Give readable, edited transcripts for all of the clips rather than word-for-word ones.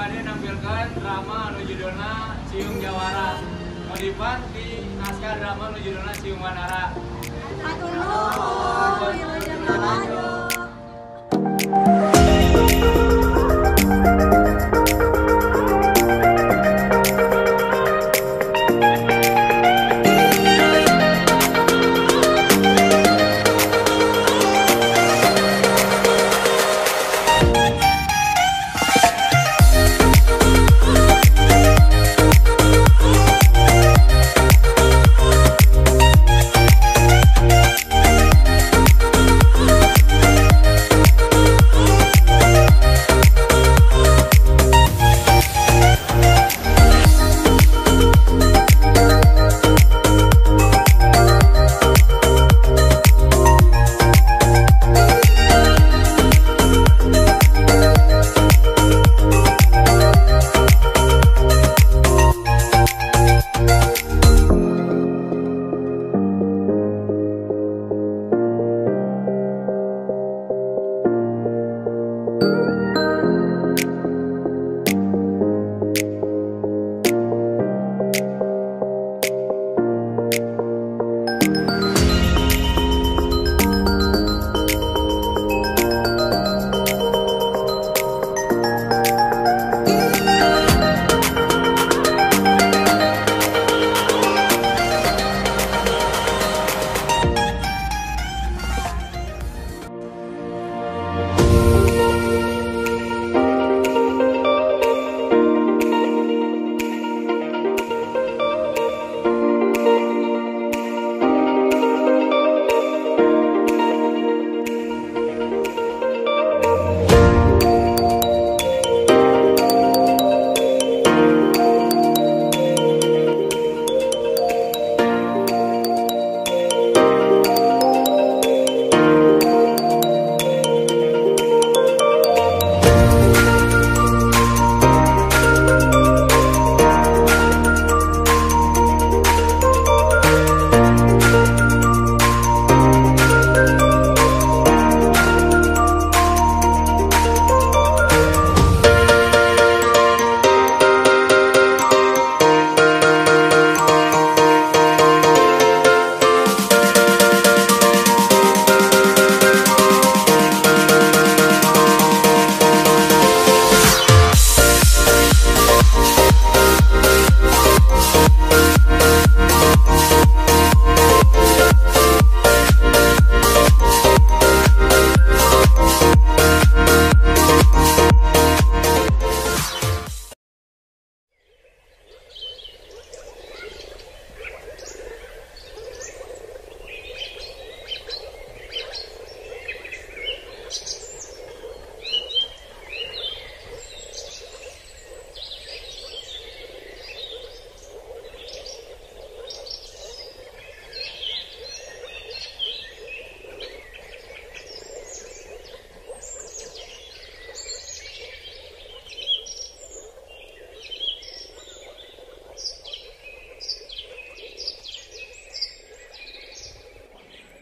bade nampilkeun drama anu judulna Ciung Jawara. Modifan di naskah drama anu judulna Ciung Wanara. Hatur nuhun, wilujeng lalajo.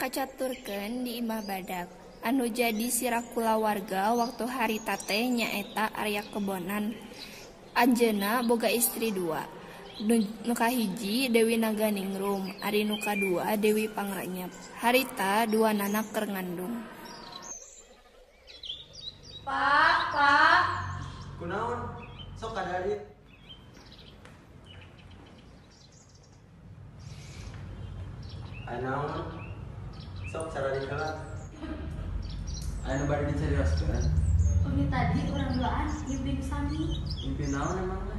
Kacaturkeun di Imah Badak anu jadi sirah kulawarga waktu harita teh nyaeta Arya Kebonan. Anjeunna boga istri dua, nu kahiji Dewi Naganingrum, ari nu kadua Dewi Pangrenyep. Harita duanana keur ngandung. Pak, Pak. Kunaon? Sok kadari. Aya naon? Sok cara dikelat. Aya nu bade dicarioskeun. Umi tadi urang duaan ngimpi sami. Ngimpi naon emangna?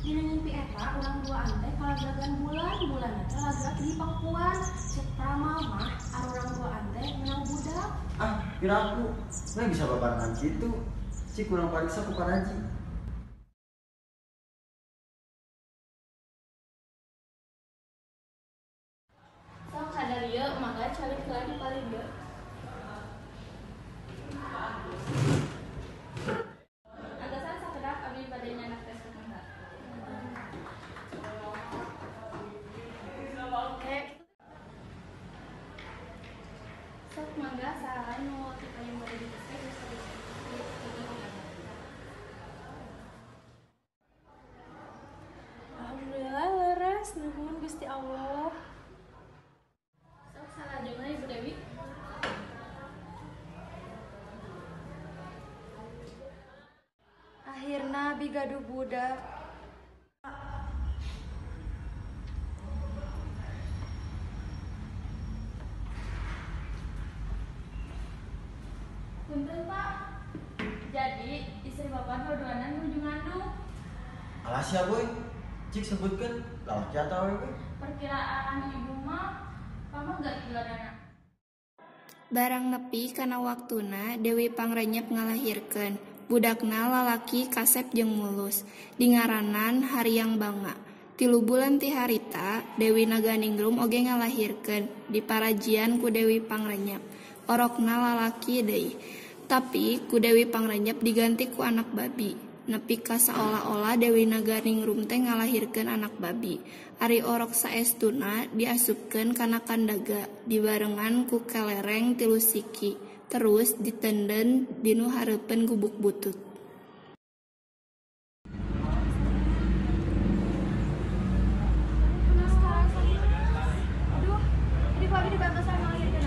Dina ngimpi eta urang duaan teh kalaglagan bulan, bulan teh laglag di pangkuan. Cek pramal mah arurang duaan teh menang budak. Ah, piraku. Nah bisa babarengan kitu. Cik urang pariksa ku paraji. Sok kadarieu mangga calik heula di palingga. Antosan sakedap abdi bade nyandak tes kumaha. Sok mangga saha nu ti payun bade dites teh geus. Abi gaduh budak. Punten Pak. Jadi istri bapak dua-duana nuju ngandung. Alas ya boy. Cik sebutkan lalaki atau awewe? Perkiraan ibu mah kamu gak dana. Barang nepi kana waktuna Dewi Pangrenyep ngalahirkeun. Budakna lalaki kasep jeung mulus. Dingaranan Hariang Banga. 3 bulan ti harita Dewi Naganingrum oge ngalahirkeun diparajian ku Dewi Pangrenyep. Orokna lalaki deui. Tapi ku Dewi Pangrenyep diganti ku anak babi. Nepi ka saolah-olah Dewi Naganingrum teh ngalahirkeun anak babi. Ari orok saestuna diasupkeun kana kandaga dibarengan ku kelereng 3 siki. Terus ditenden dinu hareupeun gubuk butut. Aduh, jadi ku abi dibantosan ngalahirkeun.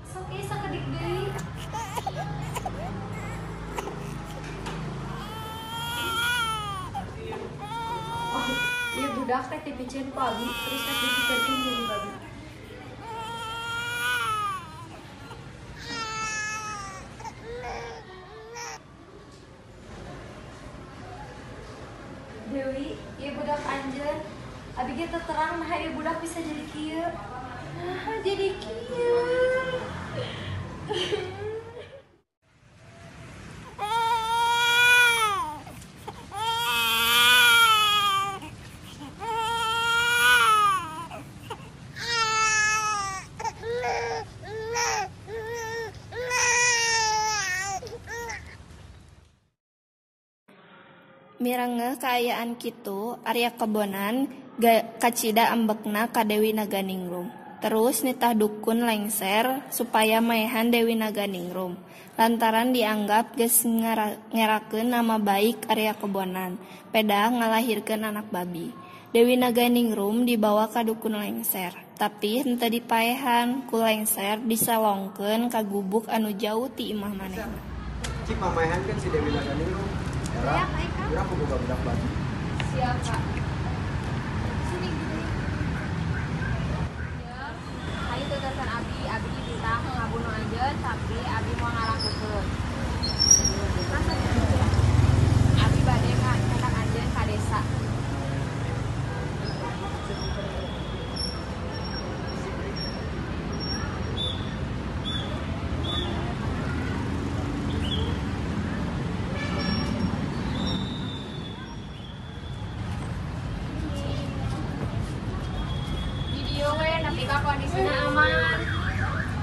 Sok ieu sakedik deui. Oh, ieu budak teh dipiceun ku abi terus teh dipikeun jadi babi. Dewi, ieu budak anjeun. Abi ge teu terang naha ieu budak bisa jadi kieu. Nah, jadi kieu. Mirengeuh kaayaan kitu, Arya Kebonan kacida ambekna ka Dewi Naganingrum. Terus nitah dukun lengser supaya maehan Dewi Naganingrum. Lantaran dianggap geus ngerakeun nama baik Arya Kebonan, pedah ngalahirkeun anak babi. Dewi Naganingrum dibawa ka dukun lengser, tapi henteu dipaehan ku lengser disalongkeun ka gubuk anu jauh ti imah manehna. Cik mamaehankeun si Dewi Naganingrum. Era, urang boga budak babi. Siap, Pak. Sini gini. Ya, hayu tuturkeun abi, abi dititah ngabunuh anjeun tapi abi moal ngalakukeun. Abi bade nyandak anjeun ka desa. Di dieu we nepi ka kondisina aman.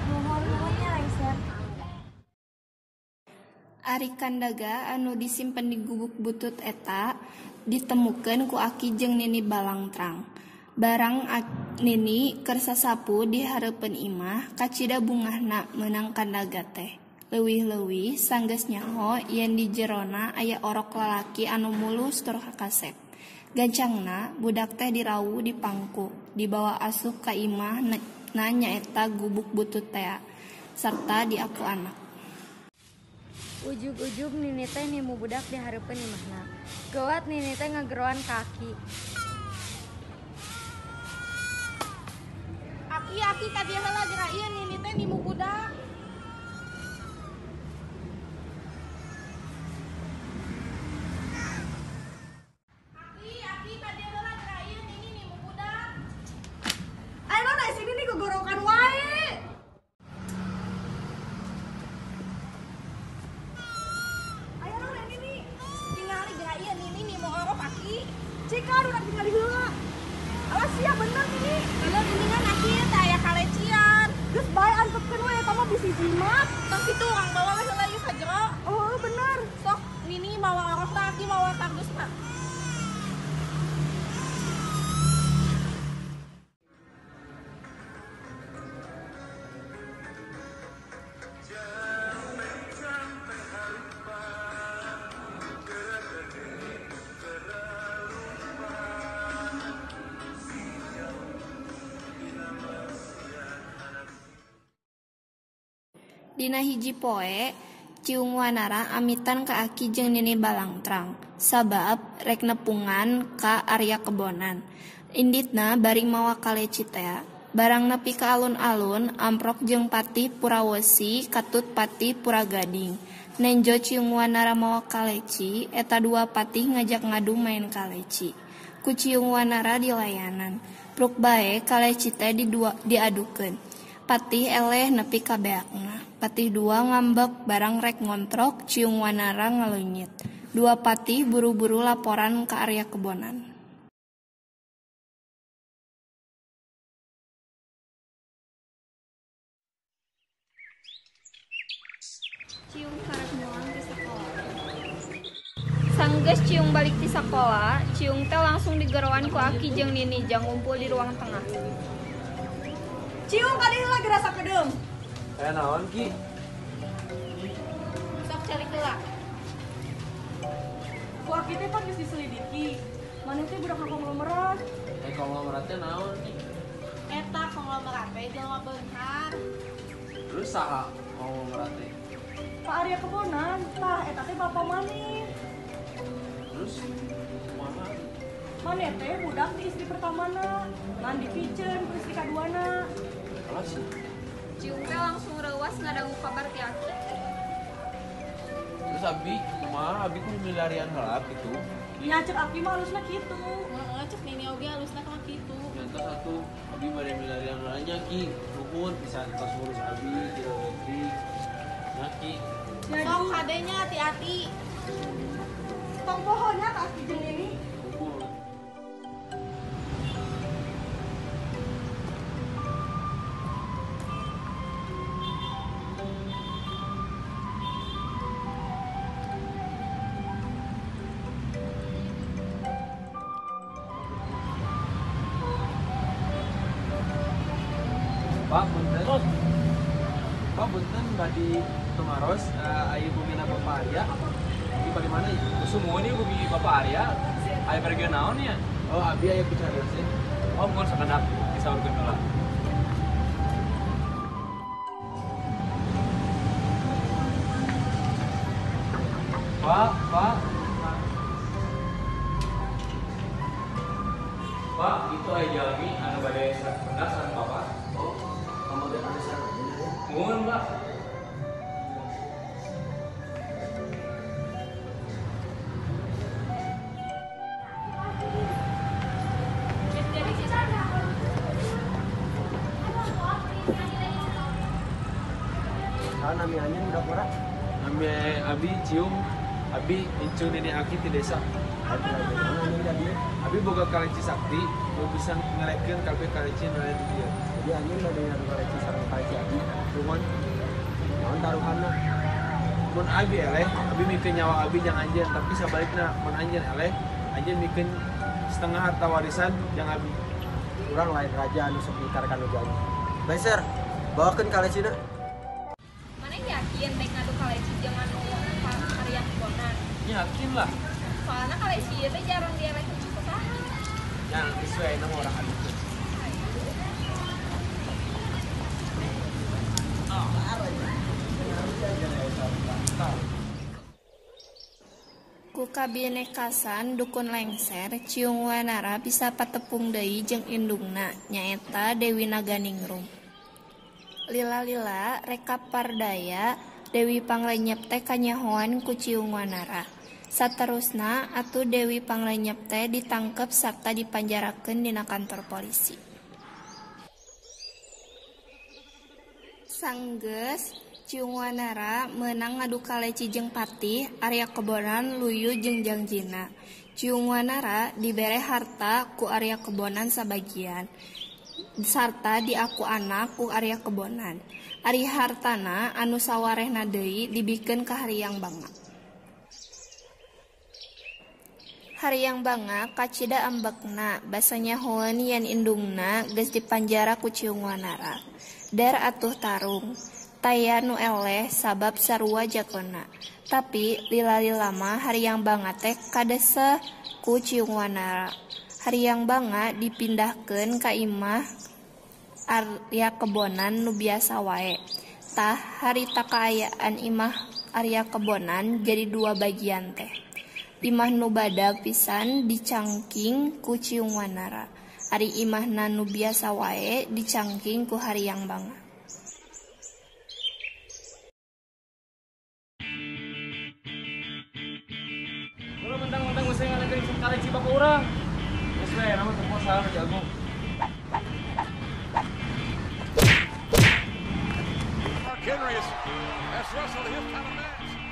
Nuhun-nuhun nya lengser. Ari kandaga anu disimpen di gubuk butut eta ditemukeun ku Aki jeung Nini Balangtrang. Barang Nini keur sasapu di hareupeun imah kacida bungahna meunang kandaga teh. Leuwih-leuwih sanggeus nyaho yen di jerona aya orok lalaki anu mulus tur kasep. Gancangna budak teh dirawu di pangku, dibawa asup ka imah na nyaeta gubuk butut tea sarta diaku anak. Ujug-ujug Nini teh nimu budak di hareupeun imahna. Geuwat Nini teh ngageroan kaki. Aki, aki ka dieu heula geura ieu Nini teh nimu budak. Aki, aki ka dieu heula geura ieu Nini nimu budak. Ayo na sini nih gogorokan wae. Ayo na ini Tingali geura ieu Nini nimu orok aki. Cika urang tingali heula. Alas sia bener ini. Bener geuningan aki teh aya kalecian. Geus bae antepkeun we eta mah bisi jimat. Tong kitu urang bawa we heula ieu ka jero. Oh bener. Sok Nini mawa orokna aki mawa kardusna. Dina hiji poe, Ciung Wanara amitan ka Aki jeung Nini Balangtrang, sabab rek nepungan ka Arya Kebonan. Inditna bari mawa kaleci tea. Barang nepi ka alun-alun, amprok jeung Patih Purawesi katut Patih Puragading. Nenjo Ciung Wanara mawa kaleci, eta dua patih ngajak ngadu main kaleci. Ku Ciung Wanara dilayanan. Pruk bae kaleci teh diadukeun. Patih eleh nepi ka beakna. Patih dua ngambek barang rek ngontrok, Ciung Wanara ngaleungit. Dua patih buru-buru laporan ka Arya Kebonan. Ciung karek mulang ti sakola. Sanggeus Ciung balik ti sakola, Ciung teh langsung digeroan ku Aki jeung Nini jang ngumpul di ruang tengah. Ciung kali heula geura sakedeung. Aya naon Ki? Sok cari heula. Ku Aki teh pan geus diselidiki. Maneh teh budak konglomerat. Eh konglomerat teh naon Ki? Eta konglomerat teh jelema beunghar. Terus saha konglomerat teh? Pak Arya Kebonan, tah eta teh bapa maneh. Terus kumaha? Maneh teh budak ti istri pertamana, ngan dipiceun ku istri kaduana. Alah sih. Ciung teh langsung reuwas ngadangu kabar ti Aki. Terus abi kumaha? Abi kudu milarian heula kitu. Nya cek Aki mah alusna kitu. Heeh, cek Nini oge alusna mah kitu. Nya tos atuh abi bade milarian heula nya Ki. Nuhun pisan tos ngurus abi kilometri. Nya Ki. Sok kadenya hati-hati. Tong poho nya ka Aki jeung Nini. Pak punten. Pak punten badi tumaros aya bumina Bapak Arya. Di bagaimana ya? Sumuhun ieu bumi Bapak Arya. Aya pergi naon ya? Oh, abi aya bicara sih. Oh, mun sakedap disaurkeun heula. Pak, Pak. Pak, itu aya jalmi anu bade sakedah sareng Bapak. Oh, Mohon, Pak. Saha nami anjeun budak ora? Nami abi Ciung, abi incu nini Aki ti desa. Abi boga kaleci sakti, nu bisa ngelekeun kabeh kaleci nu aya di dieu. Jadi anjeun bade ngadu kaleci sareng kaleci abi. Nuhun. Naon taruhanna? Mun abi eleh, abi mikeun nyawa abi jang anjeun, tapi sabalikna mun anjeun eleh, anjeun mikeun setengah harta warisan jang abi. Urang lain raja anu sok ngikar kana janji. Bae ser, bawakeun kalecina. Maneh yakin rek ngadu kaleci jeung anu Arya Kebonan? Yakin lah. Soalna kaleci ieu teh jarang dielehkeun ku saha. Nya geus we ayeuna mah urang adukeun. Ku kabinekasan dukun lengser, Ciung Wanara bisa patepung deui jeung indungna, nyaeta Dewi Naganingrum. Lila-lila rek kapardaya Dewi Panglenyep teh kanyahoan ku Ciung Wanara. Saterusna atuh Dewi Panglenyep teh ditangkep sarta dipanjarakeun dina kantor polisi. Sanggeus Ciung Wanara meunang ngadu kaleci jeung Patih Arya Kebonan luyu jeung jangjina. Ciung Wanara dibere harta ku Arya Kebonan sabagian sarta diaku anak ku Arya Kebonan. Ari hartana anu sawarehna deui dibikeun ka Hariang Banga. Hariang Banga kacida ambekna basa nyahoeun yen indungna geus dipanjara ku Ciung Wanara. Der atuh tarung. Taya nu eleh sabab sarua jagona. Tapi lila-lila mah Hariang Banga teh kadeseh ku Ciung Wanara. Hariang Banga dipindahkeun ka imah Arya Kebonan nu biasa wae. Tah harita kaayaan imah Arya Kebonan jadi dua bagian teh. Imah nu badag pisan dicangking ku Ciung Wanara. Ari imahna nu biasa wae dicangking ku Hariang Banga. Ulah mentang-mentang geus ngalengkeun karek si bapak urang. Geus we, nama teu salah jago. Mark Henry has wrestled his kind of match.